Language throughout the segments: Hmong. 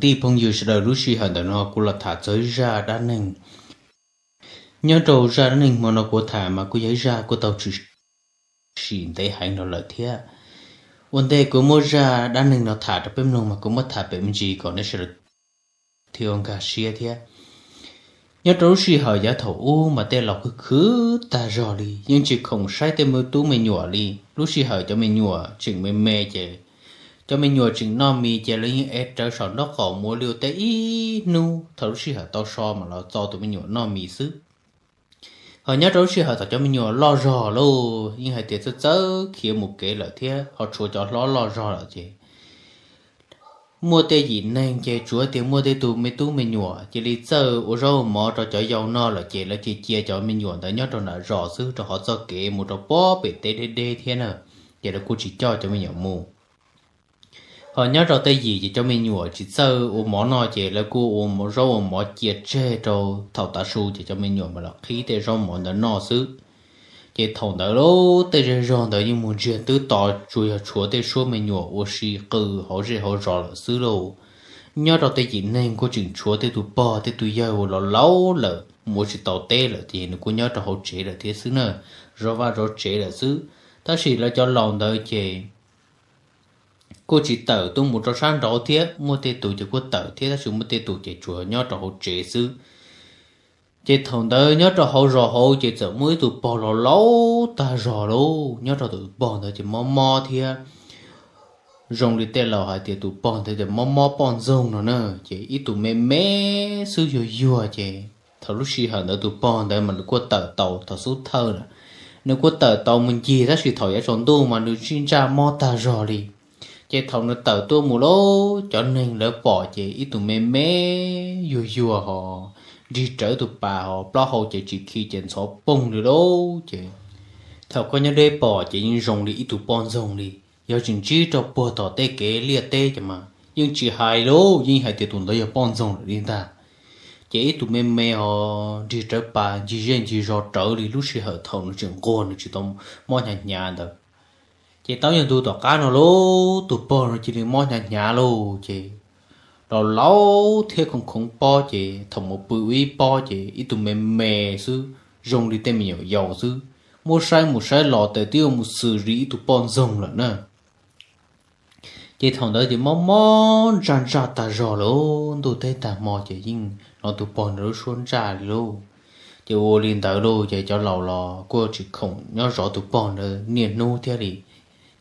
Tij phooj ywg sawv daws, lub sij hawm ntawm no kuv los tham txog ib zaj dab neeg. Nyob rau zaj dab neeg hmo no kuv tham mas kuj yog ib zaj kuj tau tshwm sim ntev heev los lawm thiab. Ua ntej kuv muab zaj dab neeg no tham rau peb mloog mas kuv muab tham pem me ntsis kom nej sawv daws thiaj ua nkag siab thiab. Nyob rau lub sij hawm yav thaum ub mas tej laus khwv khwv tag zog li, yeej tsis khoom saib tej me tub me nyuam li. Lub sij hawm cov me nyuam tseem me me ces cov me nyuam tseem noj mis ces lawv yeej ev rawv saum nraub qaum mus li ua teb ib hnub. Thaum lub sij hawm tau so mas los txo tus me nyuam noj mis xwb. Ho nyob rau lub sij hawm thaum cov me nyuam loj zog lauj, yeej hais tias txawj txawj khiav mus kev lawm thiab ho tshuav cov hlob loj zog lawm ces muaj tej yim neeg ces tsuav tias muaj tej tus me tub me nyuam cia li txawj ua zaub ua mov rau cov yau noj lawm ces lawv cia cia cov me nyuam ntawd nyob rau nram zos xwb, rau qhov txoj kev mus rau puag pem teb deb deb thiab na, ces lawv kuj tsis coj cov me nyuam mus. Ho nyob rau tej yim ces cov me nyuam tsis txawj ua mov noj ces lawv kuj ua zaub ua mov cia tseg rau thaum tav su ces cov me nyuam mam los qhib tej zaub mov ntawd noj xwb. Ces thaum ntawd lauj, tej zej zog ntawd yeej mus ntsiag twb to, tsuas yog tshuav tej suab me nyuam ua si qw hauv zej hauv zos lawm xwb lauj. Nyob rau tej yim neeg kuj tseem tshuav tej tus pog tej tus yawg uas laus laus lawm mus ua tsis tau teb lawm ces nws kuj nyob rau hauv tsev lawm thiab xwb na, zov vaj zov tsev lawm xwb. Tab sis lawv cov laus ntawd ces kuj tsis tawm tuaj mus rau sab nraud thiab, muaj tej tus ces kuj tawm thiab, tab sis muaj tej tus ces tsuas nyob rau hauv tsev xwb. Ces thaum ntawd nyob rau hauv zos hauv ces txawm muaj ib tug pog laus laus tag zog lauj. Nyob rau tus pog ntawd ces mob mob thiab, zoo li tej laus hais tias tus pog ntawd ces mob mob poj ntxoog no na, ces ib tug me me xwb yuag yuag. Ces thaum lub sij hawm ntawd tus pog ntawd mas nws kuj tawm tau thaum xub thawj na, nws kuj tawm tau mus ncig, tab sis thaum yav tsaus ntuj mas nws sib ntsaj mob tag zog li. Ces thaum nws tawm tuaj mus lauj, cov neeg lawv pom ces ib tug me me yuag yuag ho nrig rawv tus pas ho plaub hau ces tsis khi ces ntxhov poog li lauj. Ces thaum koj nyob deb pom ces yeej zoo li ib tug poj ntxoog li. Yog tseem ntsib rau puag tom tej kev liaj teb ces mas yeej tsis hais lauj, yeej hais tias tus ntawd yog poj ntxoog lawm li ntag. Ces ib tug me me ho nrig rawv pas ncig zej ncig zos rawv li. Lub sij hawm thaum nws tseem nquag nws tsis tau mob hnyav hnyav ntawd, ces tau yog ntu tom qab no lauj, tus pog no cia li mob hnyav hnyav lauj. Ces laus laus thiab khoov khoov pob, ces thaum mus pw ua ib pob ces ib tug me me xwb, zoo li tej me nyuam yaus xwb, muab saib mus saib los tes twb yuav mus xws li ib tug poj ntxoog lawm na. Ces thaum ntawd ces mob mob ntsaj ntsaj tag zog lawm, ntuj teb tag hmo ces yeej hnov tus pog ntawd lub suab ntsaj li lauj. Ces ua li ntawd lauj, ces cov laus los kuj tsis khoom nyob zov tus pog ntawd niaj hnub thiab li.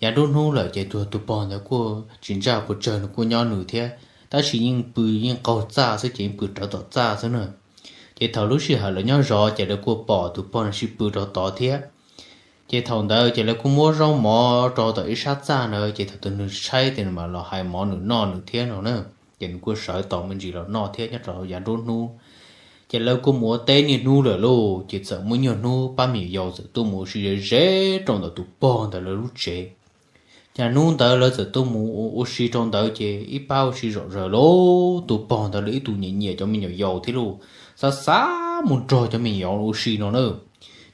Yav nruab hnub lawm ces tus pog ntawd kuj tsis ntsaj pes tsawg, nws kuj nyob nws thiab, tab sis yeej pw yeej qaug txaj xwb ces yeej pw rawv tom txaj xwb na. Ces thaum lub sij hawm lawv nyob zov ces lawv kuj pom tus pog no sib pw rau tod thiab. Ces thaum ntawd ces lawv kuj muab zaub mov rau tom ib sab txaj ntawd, ces thaum twg nws tshaib ces nws mam los hais mov nws noj nws thiab no na. Ces nws kuj sawv tau me ntsis los noj thiab nyob rau yav nruab hnub. Ces lawv kuj mus ua teb niaj hnub lawm lauj, ces txawm muaj ib nyuag hnub pab me nyuam yaus txawm tuaj mus ua si ze ze rau ntawm tus pog ntawd lawv lub tsev. Ces hnub ntawd lawv txawm tuaj mus ua si rau ntawd ces ib pab ua si zom zaws lauj, tus pog ntawd lawv ib tug nyiam nyiam cov me nyuam yaus thiab lauj, xav xav mus nrog cov me nyuam yaus ua si no na.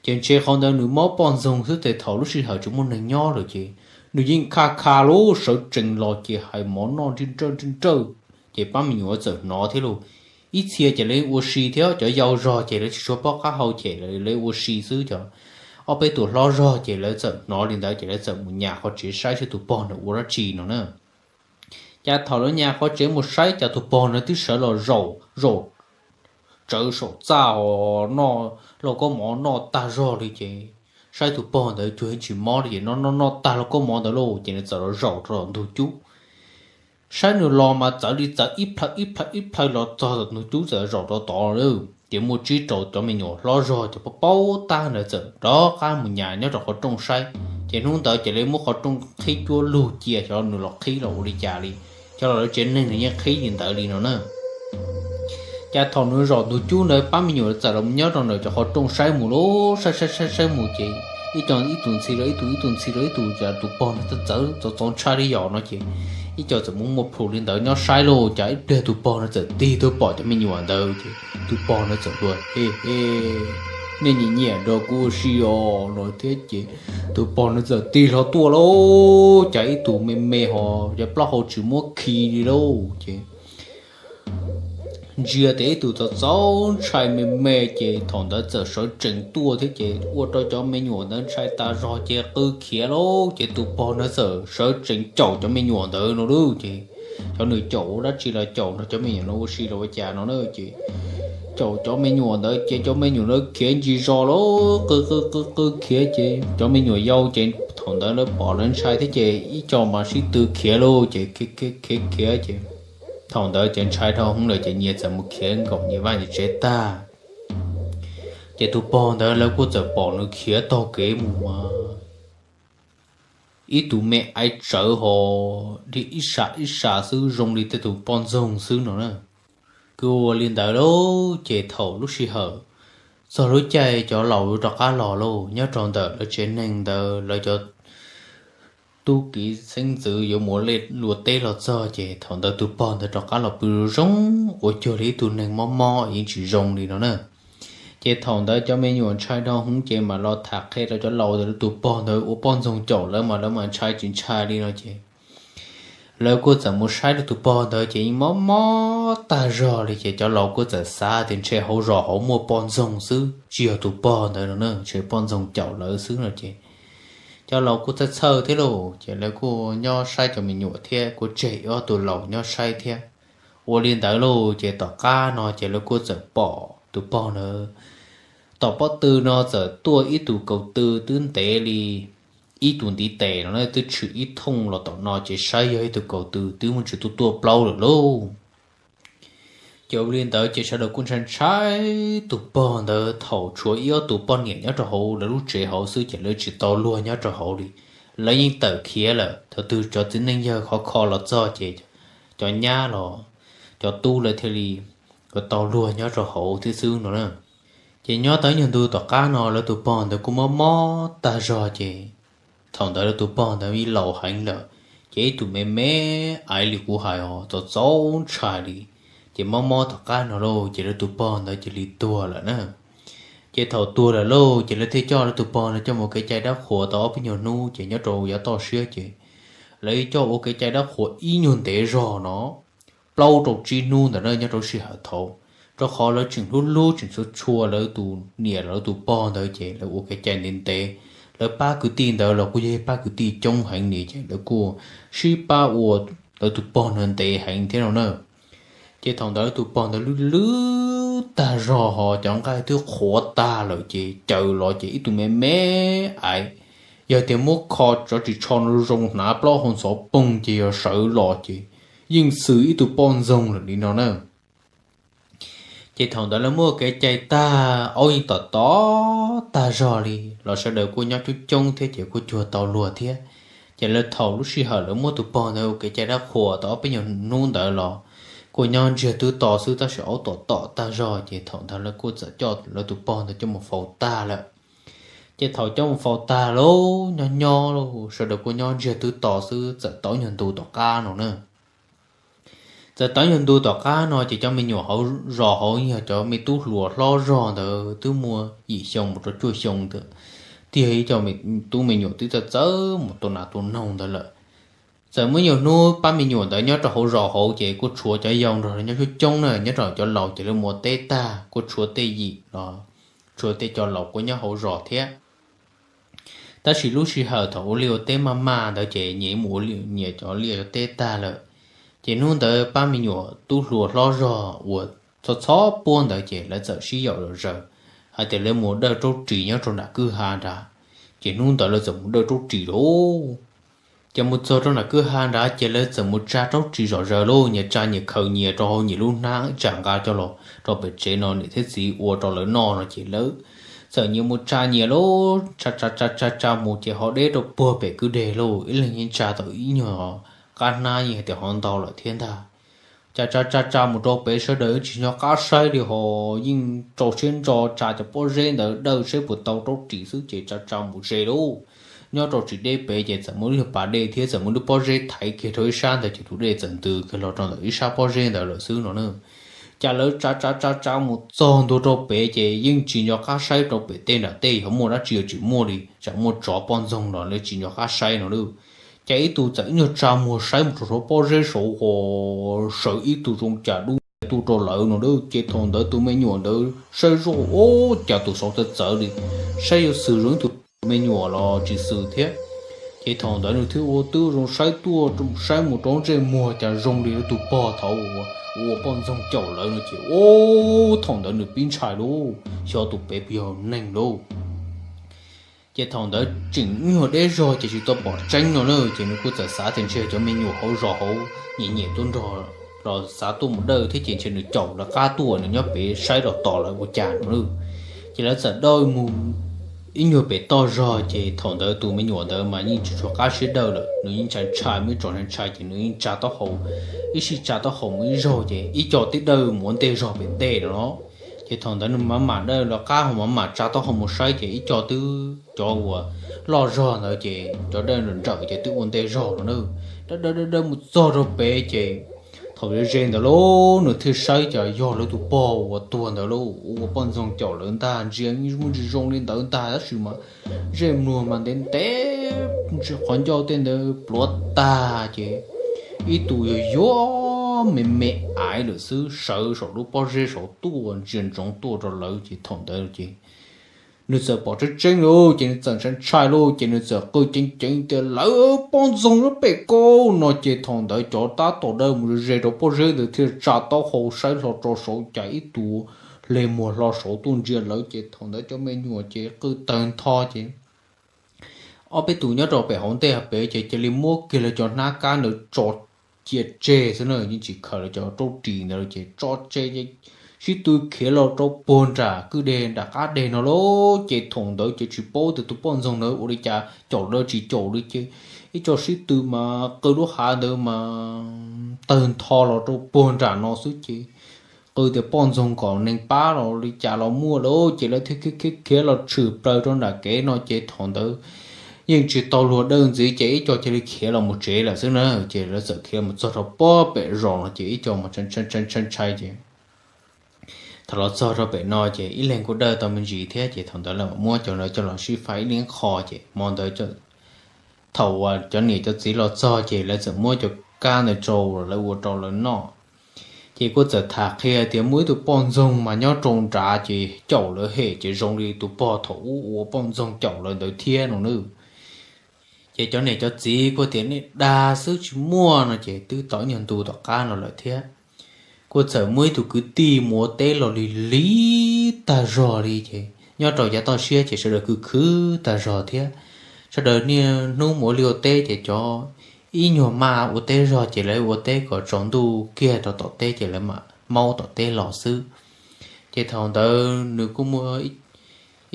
Ces ntshe qhov ntawd nws mob poj ntxoog xwb ces thaum lub sij hawm tsis muaj neeg nyob lawm ces nws yeej kha kha lauj, sawv tsees los ces hais mov noj nrawj nrawj nrawj nrawj. Ces pab me nyuam txawm hnov thiab lauj. Ib txhia ces lawv ua si thiab, cov yau zog ces lawv tsis tshua paub qab hau ces lawv ua si xwb. Cov ob peb tus hlob zog ces lawv txawm hnov li ntawd ces lawv txawm mus nyas qhov tsev saib seb tus pog ntawd ua dab tsi no na. Ces thaum lawv nyas qhov tsev mus saib ces tus pog ntawd twb sawv los zaum zaum tsawv saum txaj os, noj lauj kaub mov noj tag zog li ces saib tus pog ntawd cuag tsis mob li ces noj noj noj tag lauj kaub mov ntawd lauj ces nws txawm los zaum rau tom ntug cub. Saib nws los mas txawv li txawv ib plhaw ib plhaw ib plhaw los txog tom ntug cub txawm zaum rau tod lawm. Ces muaj tsib rau cov me nyuam hlob zog cov paub paub tab ntawd txawm rov qab mus nyas nyob rau qhov rooj saib. Ces hnub ntawd ces lawv muab qhov rooj qhib cuab lug cia xyov nws los qhib los ua li cas li. Cov laus lawv tsev neeg nws yeej qhib li ntawd li no na. Ces thaum nws zaum ntug cub ntawd pab me nyuam txawm los nyob rau ntawm cov qhov rooj saib mus lauj, saib saib saib saib mus ces ib co ib tug ntxhi rau ib tug, ib tug ntxhi rau ib tug, cas tus pog no txawv txawv txov txov ntshai li yom no ces ib co txawm muaj muaj plhus li ntawd nyob saib lauj. Ces ib pliag tus pog no txawm tig tuaj pom cov me nyuam ntawd ces tus pog no txawm hluas he he, nej nyiam nyiam nrog kuv ua si os no thiab ces tus pog no txawm tig hlo tuaj lauj. Ces ib tug me me ho cov plaub hau tsis muab khi li lauj ces ntsia tias ib tug txaus txaus ntshai me me ces thaum ntawd txawm sawv tsees tuaj thiab ces ua rau cov me nyuam ntawd ntshai tas zog ces qw khiav lauj. Ces tus pog ntawd txawm sawv tsees caum cov me nyuam ntawd no lauj. Ces xyov nws caum ua dab tsi los caum nrog cov me nyuam no ua si los ua cas no na, ces caum cov me nyuam ntawd ces cov me nyuam ntawd khiav ncig zos lauj, qw qw qw qw khiav ces cov me nyuam yau ces thaum ntawd lawv pom lawv ntshai thiab ces ib co mas sib tw khiav lauj. Ces khiav khiav ces thaum ntawd ces ntshai dhau hwv lawm ces nyias txawm mus khiav nkaum nyias vaj nyias tsev tag. Ces tus pog ntawd lawv kuj txawm pom nws khiav taug kev mus mas ib tug me aiv tsawv ho dhia ib sab ib sab xwb zoo li tej tus poj ntxoog xwb no na. Kuj ua li ntawd lauj, ces thaum lub sij hawm txog lub caij cov laus yuav rov qab los lauj, nyob rau ntawm lawv tsev neeg ntawd lawv cov tub ki xeeb ntxwv yuav mus ua teb los txog ces thaum ntawd tus pog ntawd rov qab los pw zoo zoo ua cuag li ib tug neeg mob mob yeej tsis zoo li no na. Ces thaum ntawd cov me nyuam ntshai dhau hwv ces mam los tham qhia rau cov laus tias lawv tus pog ntawd ua poj ntxoog caum lawv mas lawv mas ntshai tsis ntshai li no ces lawv kuj txawm mus saib lawv tus pog ntawd ces yeej mob mob tag zog li ces cov laus kuj txawm xav tias ntshe hauv zos hauv muaj poj ntxoog xwb tsis yog tus pog ntawd no na, ntshe poj ntxoog caum lawv xwb no ces cov laus kuj txhawj txhawj thiab lauj, ces lawv kuj nyob saib cov me nyuam thiab kuj tseg ob tug laus nyob saib thiab. Ua li ntawd lauj, ces tom qab no ces lawv kuj txawm pom tus pog ntawd tom pob tw no txawm tuaj ib tug kaus tw twb ntev li ib tug ntiv tes no na, twb tshwm ib thooj los tom no ces saib yog ib tug kaus tw twb muaj ntsis tuaj tuaj plaub lawm lauj. Ces ua li ntawd ces sawv daws kuj ntshai ntshai tus pog ntawd, thaum tshuav ib ob tus poj niam nyob rau hauv lawv lub tsev hauv xwb ces lawv tsis tau luag nyob rau hauv li. Lawv yeej tawm khiav lawm, thaum twg cov txiv neej yawg khov kho los txog ces cov nyab los cov tub lawv thiaj li tau luag nyob rau hauv thiab xwb no na. Ces nyob tau ib nyuag ntu tom qab no lawv tus pog ntawd kuj mob mob tag zog ces thaum ntawd lawv tus pog ntawd yeej laus heev lawm, ces ib tug me me aiv li kuv hais os, txaus txaus ntshai li. Ces mob mob tom qab no lauj, ces lawv tus pog ntawd cia li tuag lawm na. Ces thaum tuag lawm lauj, ces lawv thiaj coj lawv tus pog ntawd coj mus kev cai dab qhuas tau ob peb nyuag hnub, ces nyob rau yav toj siab ces lawv coj ua kev cai dab qhuas ib nyuag ntev zog no plaub rau tsib hnub ntawd na nyob rau sij hawm thaud, rau qhov lawv tseem hlub hlub tseem txhua tshua lawv tus niam lawv tus pog ntawd ces lawv ua kev cai ntev ntev. Lawv pab kwv tij ntawd los kuj yog pab kwv tij coob heev li ces lawv kuj sib pab ua lawv tus pog ntawd ntev heev thiab no na. Ces thaum ntawd lawv tus pog ntawd lwj lwj tag zog ho cov nqaij twb qhuav tag lawm ces caws los ces ib tug me me aiv, yog tias muab kho cov ris tsho no zoo hnav plaub hau ntxhov poog ces yog sawv los ces yeej xws ib tug poj ntxoog lawm li no na. Ces thaum ntawd lawv muaj kev cai tag, aub yeej tom tom tag zog li los sawv daws kuj nyob coob coob thiab ces kuj cuag tau luag thiab. Ces lawv thaum lub sij hawm lawv muab tus pog ntawd ua kev cai dab qhuas tau ob peb nyuag hnub ntawd los kuj nyob ntsiag twb to xwb tab sis aub tom tom tag zog ces thaum ntawd lawv kuj txawm coj lawv tus pog ntawd coj mus faus tag lawm. Ces thaum coj mus faus tag lauj, nyob nyob lauj, sawv daws kuj nyob ntsiag twb to xwb, txawm tau nyuag ntu tom qab no na. Txawm tau nyuag ntu tom qab no ces cov me nyuam hauv zos hauv yog cov me tub hluas hlob zog ntawd twb muaj yim xyoo mus rau cuaj xyoo ntawd, twb yog ib co tub me nyuam twb txawj txawj mus tua nas tua noog ntawd lawm. Txawm muaj nyuag hnub pab me nyuam ntawd nyob rau hauv zos hauv ces kuj tshuav cov yau nrog nyob coob coob na, nyob rau cov laus ces lawv mus ua teb tag kuj tshuav tej yim los tshuav tej cov laus kuj nyob hauv zos thiab. Tab sis lub sij hawm thaum ua liaj ua teb maj maj ntawd ces nyias mus ua nyias cov liaj cov teb tag lawm. Ces hnub ntawd pab me nyuam tub hluas hlob zog uas txhob txhob puab ntawd ces lawv txawm sib yaum zom zaws hais tias lawv mus dawj raub ris nyob rau nram kwj ha nrad. Ces hnub ntawd lawv txawm mus dawj raub ris lauj. Ces mus txog rau nram kwj ha nrad ces lawv txawm mus tsa raub ris zom zaws lauj, nyias tsa nyias khaws nyias rau hauv nyias lub hnab tsam nqa coj los rau pem tsev no niam thiab txiv ua rau lawv noj no ces lawv txawm nyias mus tsa nyias lauj, tsa tsa tsa tsa tsa mus ces ho deb rau puag pem kwj deg lauj, ib leeg yeej tsa tau ib nyuag qab hnab yeej hais tias ho ntau lawm thiab ntag. Tsa tsa tsa tsa mus rau pem sawv daws tsis nco qab saib li ho yeej rau siab ntso tsa cov pob zeb ntawd dawj saib puas tau raub ris xwb ces tsa tsa mus ze lauj. Nyob rau tsis deb pem ces txawm muaj ib lub pas dej thiab txawm muaj lub pob zeb thaiv kiag rau ib sab ntawd ces tus dej txawm ntws kiag los rau ntawm ib sab pob zeb ntawd lawm xwb no na. Cas lawv tsa tsa tsa tsa mus txog ntua rau pem ces yeej tsis nco qab saib rau pem tej nram tej ho muaj dab tsi tsis muaj li, tsam muaj tsov poj ntxoog los lawv tsis nco qab saib no lauj. Cas ib tug txawm ib nyuag tsa muag saib mus rau saum pob zeb saud ho sawv ib tug zoo cas dub nti tu rau lawv no lauj. Ces thaum ntawd tus me nyuam ntawd saib zoj, ua cas tus saud txawv txawv li, saib yuav xws zoo ib tug me nyuam los tsis xws thiab. Ces thaum ntawd nws thiaj ua twb zoo saib tuaj saib mus rau ntsej muag cas zoo li tus pog thaud uas ua poj ntxoog caum lawv no ces ua thaum ntawd nws pib ntshai lauj, xyov tus pem puas yog neeg lauj. Ces thaum ntawd tseem nyuag deb zog ces tsis tau pom tseeb no na, ces nws kuj txawm xav tias ntshe cov me nyuam hauv zos hauv nyiam nyiam tuaj nrog los xav tuaj mus dawj thiab ces ntshe nws caum lawv qab tuaj, nws nyob pem saib los tos lawv ua cas no lauj. Ces lawv txawm dawj mus ib nyuag pem toj zog ces thaum ntawd tus me nyuam ntawd mas yeej tsis tshua qab siab dawj lawm, nws yeej ntshai ntshai, muaj ib tsom ntshai ntshai ces nws yeej tsa taub hau, ib sij tsa taub hau mus ib zaug ces ib co twb dawj mus ua ntej zog pem tej no. Ces thaum ntawd nws mam mam dawj los qab ho mam mam tsa taub hau mus saib ces ib co twb cov uas loj zog ntawd ces cov dawj nrawm ces twb ua ntej zog no na. Dawj dawj dawj dawj mus txog rau pem ces thaum ze ze ntawd lauj, nws thiaj saib cas yog lawv tus pog uas tuag ntawd lauj, ua poj ntxoog caum lawv ntag, ntsia muaj ntsis zoo li ntawd ntag tab sis mas zej mluag mas ntev ntev, qhov ncauj tej ntawd pluav tag ces ib tug yuag yuag me me aiv lawm xwb sawv saum lub pob zeb saud tuaj ntsia ntsoov tuaj rau lawv ces thaum ntawd ces nws txawm pom tseeb tseeb lauj ces nws txawm ntshai ntshai lauj ces nws txawm qw ceev ceev tias lawv poj ntxoog nyob pem ko no ces thaum ntawd cov tab tom dawj mus ze ze rau pob zeb ntawd thiaj tsa taub hau saib hlo rau saud cas ib tug hle muag hlo saud tuaj ntsia lawv ces thaum ntawd cov me nyuam ces qw tawg ntho ces ob peb tus nyob rau pem hauv ntej pem ces cia li muab kiag lawv cov hnab kab ntawd tso cia tseg xwb na, yeej tsis khaws lawv cov raub ris ntawd ces tso tseg, sib tw khiav los rau puag nram kwj deg nram qab deg no lauj. Ces thaum ntawd ces tsis paub tias tus poj ntxoog ntawd ua li cas caum lawv tsis caum li ces ib co sib tw mas qw lub hav ntawd mas tawg ntho los rau puag nram no xwb ces qw tias poj ntxoog kom neeg pab los li cas los muaj lauj, ces lawv thiaj khiav khiav khiav los tshwm plaws rau nram kev no ces thaum ntawd yeej tsis tau luag dawj ntxiv ces ib co cia li khiav los mus tsev lawm xwb na. Ces lawv txawm khiav mus txog rau puag pem zos no ces ib co mas ntshai ntshai ces thaum los txog rau pem no ces ib leeg kuj dawj tau me ntsis thiab ces thaum ntawd lawv muab cov ntawd coj los sib faib ib leeg qho ces hmo ntawd thaum uas cov niam cov txiv los txog ces lawv txawm muab cov kab ntawd rau lawv ua rau lawv noj. Ces kuj txawm tham qhia tias muaj ib tug poj ntxoog mas nyob rau nrad ces caum lawv hem ces zoo li tus pog thaum ub ua poj ntxoog caum lawv ntawd thiab no nawb. Ces cov niam cov txiv kuj tias nej dag xwb tsis muaj no ces twb tau ib nyuag ntu tom qab no lawm thiab. Kuj txawm muaj ib tug kwv tij mus ua teb los lig lig tag zog li ces nyob rau yav toj siab ces sawv daws khwv khwv tag zog thiab. Sawv daws niaj hnub mus ua liaj ua teb ces cov ib nyuag maj ua teb zog ces lawv ua teb kom tsaus ntuj kiag rau tom teb ces lawv mam maub tom teb los xwb. Ces thaum ntawd nws kuj muaj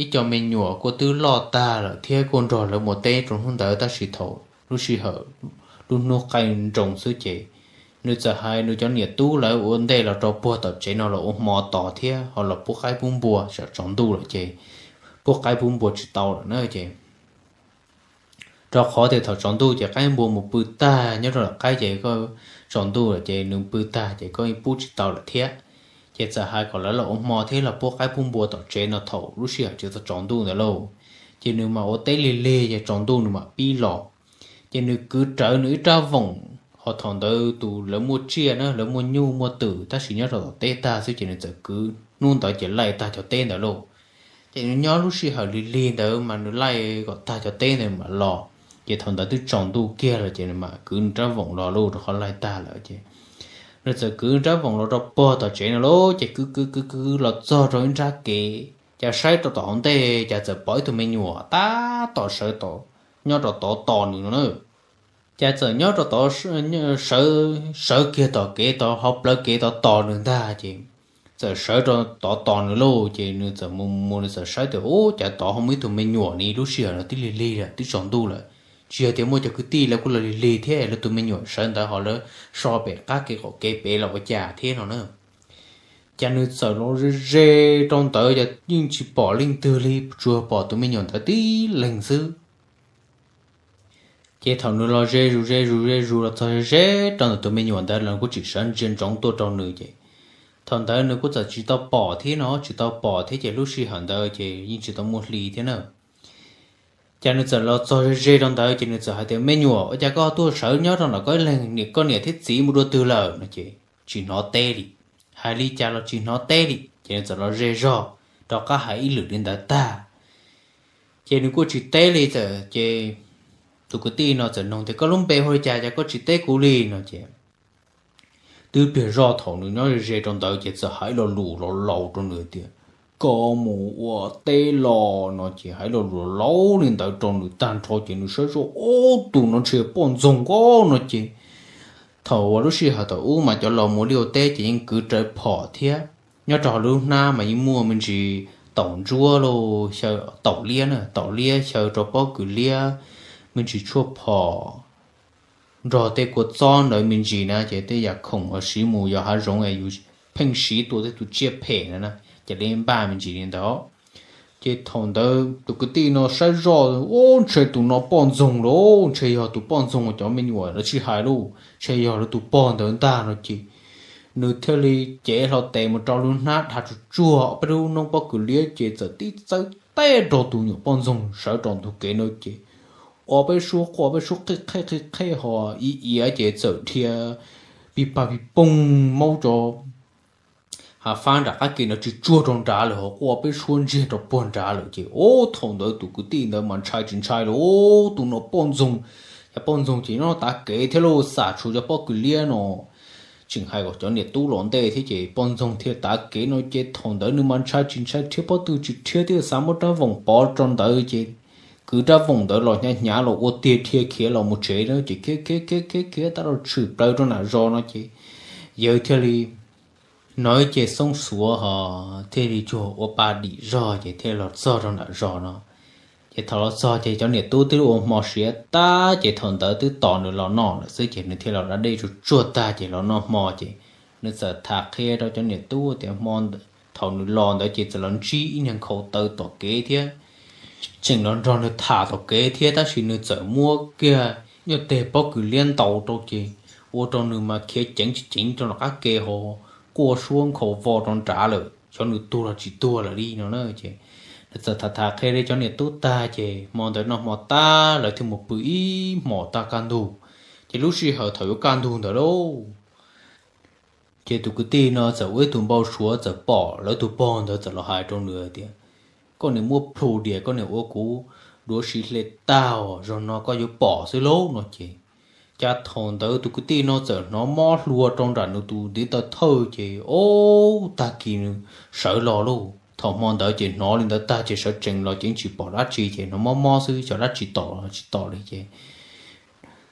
ib co me nyuam kuj twb loj tag lawm thiab kuj nrog lawv mus teb rau hnub ntawd tab sis thaum lub sij hawm lub hnub qaij nroos xwb ces nws txawm hais nws cov niam tub lawv ua ntej los rau puag tom tsev no los ua hmo tos thiab ho los pub qaib pub npua tsam tsaus ntuj lawm ces pub qaib pub npua tsis tau lawm na ces rau qhov tias thaum tsaus ntuj ces qaib npua mus pw tag nyob rau lawm qaib ces koj tsaus ntuj lawm ces nws pw tag ces koj pub tsis tau lawm thiab. Ces txawm hais kom lawv los ua hmo thiab los pub qaib pub npua tom tsev no thaum lub sij hawm tsis tau tsaus ntuj ntawd lauj. Ces nws mam ua teb lig lig ces tsaus ntuj nws mam pib los. Ces nws kwv rawv nws ib rab voom, ho thaum ntawd tus lawv muaj tsiaj na lawv muaj nyuj muaj twm tab sis nyob rau tom teb tag xwb ces nws txawm kwv hnub ntawd ces laij tag cov teb ntawd lauj. Ces nws nyob lub sij hawm lig lig ntawd mas nws laij kom tag cov teb ntawd mam los. Ces thaum ntawd twb tsaus ntuj kiag lawm ces nws mam kwv nws rab voom los lauj rau qhov laij tag lawm ces nws txawm kwv nws rab voom los rau puag tom tsev no lauj ces kwv kwv kwv kwv los txog rau ib nrab kev cas saib rau tom hauv ntej cas txawm pom ib tug me nyuam tab tom sawv nyob rau tod tos nws no na. Cas txawm nyob rau tod sawv kiag tom kev tod hauv plawv kev tod tos nws ntag ces txawm sawv rau tod tos nws lauj ces nws txawm mus mus nws txawm saib tias ub cas tod ho muaj ib tug me nyuam ni lub sij hawm no twb lig lig lawm twb tsaus ntuj lawm. Tsis yog tias muaj cov kwv tij lawv kuj los lig lig thiab lawv tus me nyuam sawv ntawd ho lawv so pem qab kev qaum kev pem los ua cas thiab no na. Cas nws txawm los ze ze rau ntawd ces yeej tsis pom leej twg li tsuas pom tus me nyuam ntawd tib leeg xwb. Ces thaum nws los ze zus ze zus ze zus los txog ze ze rau ntawm tus me nyuam ntawd los kuj tseem sawv ntsia ntsoov tuaj rau nws ces thaum ntawd nws kuj txawm tsis tau pom thiab no tsis tau pom thiab ces lub sij hawm ntawd ces yeej tsis tau muaj hli thiab na. Ces nws txawm los txog ze ze rau ntawd ces nws txawm hais tias me nyuam ua cas koj tuaj sawv nyob rau ntawm koj ib leeg, niam koj niam thiab txiv mus dua twg lawm no ces tsis hnov teb li. hais li cas los tsis hnov teb li, ces nws txawm los ze zog rov qab hais ib lwm li ntawd tag, ces nws kuj tsis teb li txawm ces tus kwv tij no txawm nug tias, Koj lub npe hu li cas, cas koj tsis teb kuv li? no ces twb pliag zoj thaum nws nyob ze ze rau ntawd ces txawm hais lo lus laus laus rau nws tias, Koj mus ua teb los, no ces hais lo lus laus li ntawd rau nws tag nrho ces nws saib zoj, Ub, tus no ntshe poj ntxoog os, no ces thaum uas lub sij hawm thaum ub mas cov laus mus liaj ua teb ces yeej kwv rawv phom thiab, nyob rau hauv lub hnab mas yeej muaj me ntsis taum ntsuab los xyaw, taum liab na, taum liab xyaw rau pob kws liab, me ntsis tshuaj phom nrog tej kua txob ntawd me ntsis na, ces tej yam khoom uas siv mus yos hav zoov es yus pheej siv tua tej tus tsiaj phem na, ces li npaj me ntsis li ntawd. Ces thaum ntawd tus kwv tij no saib zoj, Ub, ntshe tus no poj ntxoog lauj, ntshe yog tus poj ntxoog uas cov me nyuam lawv sib hais lauj, ntshe yog lawv tus pog ntawd ntag, no ces nws thiaj li cev hlo tes mus rau lub hnab dhia tsuag tsuag ob peb lub noob pob kws liab ces txawm tib txawb teb rau tus nyuam poj ntxoog sawv rau ntug kev no ces ua peb suab quaj peb suab qhij qhej qhij qhej ho iav iav ces txawm dhia pij paj pij poog maub cov hav fab nram qab ke no tsuag tsuag rau nrad lawm ho quaj peb suab ntsiag rau puag nrad lawm ces, Ub, thaum ntawd tus kwv tij ntawd mas ntshai tsis ntshai lauj, Ub, tus no poj ntxoog, yog poj ntxoog ces nyob tav kev thiab lauj, xam tshuav cov pob kws liab no. Tseem hais kom cov niam tub los ntej thiab ces poj ntxoog thiaj tav kev no ces thaum ntawd nws mas ntshai tsis ntshai, rhiab pob tw tsis rhiab thiab xav muab rab voom pov rau ntawd ces kwv rab voom ntawd los hnyav hnyav los ua tiag dhia khiav los mus tsev na ces khiav khiav khiav khiav khiav tab los tshwm plaws rau nram zos no ces yawg thiaj li hnov ib ce xoob xuav ho thiaj li cuag ua pa dim zog ces thiaj los txog rau nram zos no. Ces thaum los txog ces cov niam tub twb ua hmo siav tag ces thaum ntawd twb tos nws los noj lawm xwb ces nws thiaj los da dej tsuag tsuag tag ces los noj hmo ces nws txawm tham qhia rau cov niam tub tias hmo thaum nws los ntawd ces txawm los ntsib ib niag nkhaus taw tom kev thiab tseem los nrog nws tham tom kev thiab tab sis nws txawm muab kiag nyuag teg pob kws liab ntaus rau ces ua rau nws mas khiav ceev tsis ceev rau nram qab ke ho quaj suab nkhaus vo rau nrad lawm, xyov nws tuag los tsis tuag lawm li no na. Ces nws txawm tham tham qhia li cov niam tub tag ces hmo ntawd noj hmo tag lawv thiaj mus pw ib hmos tag kaj ntug. Ces lub sij hawm thaum yuav kaj ntug ntawd lauj, ces tus kwv tij no txawm ua ib tug npau suav txawm pom lawv tus pog ntawd txawm los hais rau nws tias, Koj niam muaj plhu diam, koj niam ua kuv duav siv hle tag os, zaum no koj yuav pom xwb lauj, no ces cas thaum ntawd tus kwv tij no txawm hnov mob hlua rau nram nws tus ntiv taw thawj ces ob tag kis nws sawv los lauj. Thaum hmo ntawd ces hnov li ntawd tag ces sawv tsees los ces tsis pom dab tsi ces hnov mob mob xwb, xyov dab tsi tom los tsis tom li ces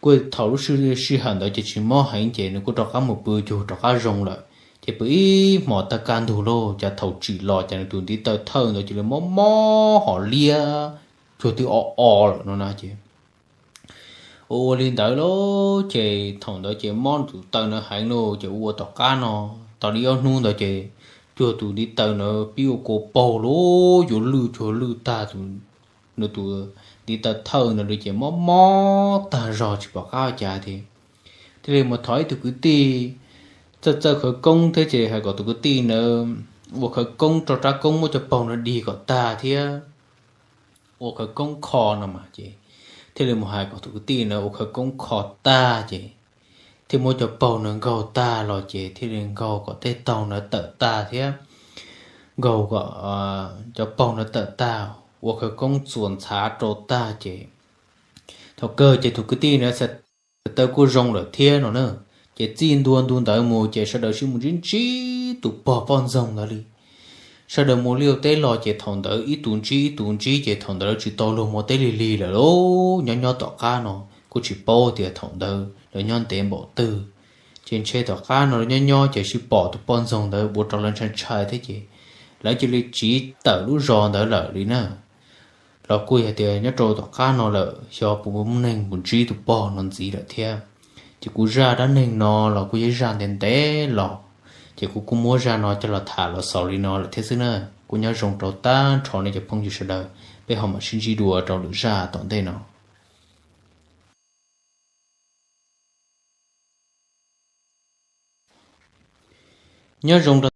kuj thaum lub sij hawm ntawd ces tsis mob heev ces nws kuj rov qab mus pw cuag rov qab zoo lawm. Ces pw ib hmos tag kaj ntug lauj, cas thaum tsim los cas nws tus ntiv taw thawj ntawd cia li mob mob ho liab cuag twb o o lawm no na ces ua ua li ntawd lauj, ces thaum ntawd ces mob tus taw ntawd heev lauj, ces ua ua tom qab no tau li ob hnub ntawd ces cuag tus ntiv taw ntawd pib ua kua paug lauj, yuav lwj cuag lwj tag nws tus ntiv taw thawj ntawd li ces mob mob tag zog tsis pom qab ua cas thiab. Thiaj li mus thov ib tug kwv tij txawj txawj khawv koob thiab ces hais kom tus kwv tij ntawd ua khawv koob rau rab koob muab cov paug no dig kom tag thiab ua khawv koob kho no mas ces thiaj li mus hais kom tus kwv tij ntawd ua khawv koob kho tag ces thiaj muab cov paug ntawd nkaug tag los ces thiaj li nkaug kom tej taug ntawd tawm tag thiab nkaug kom cov paug ntawd tawm tag, ua khawv koob txuas ntxhav rau tag ces thaum kawg ces tus kwv tij ntawd txhais taw kuj zoo lawm thiab no na. Ces txij ntua ntu ntawd mus ces sawv daws sib mus ntsib ntsib tus pog poj ntxoog ntawd li. Sawv daws mus liaj teb los ces thaum ntawd ib tus ntsib ib tus ntsib ces thaum ntawd lawv tsis tau luag mus teb lig lig lawm lauj. Nyob nyob tom qab no kuj tsis paub tias thaum ntawd lawv nyob ntev npaum twg, ces ntshe tom qab no lawv nyob nyob ces sib pom tus poj ntxoog ntawd ua rau lawv ntshai ntshai thiab ces lawv cia li tsiv tawm lub zos ntawd lawm li na. Los kuj yog tias nyob rau tom qab no lawm xyov puas muaj neeg mus ntsib tus pog no ntxiv lawm thiab. Ces kuv zaj dab neeg no los kuj yog zaj ntev ntev los, ces kuv kuj muab zaj no coj los tham los xaus li no lawm thiab xwb na. Kuv nyob zoo rau tag nrho nej cov phooj ywg sawv daws, peb ho mam sib ntsib dua rau lwm zaj tom ntej no. Nyob zoo rau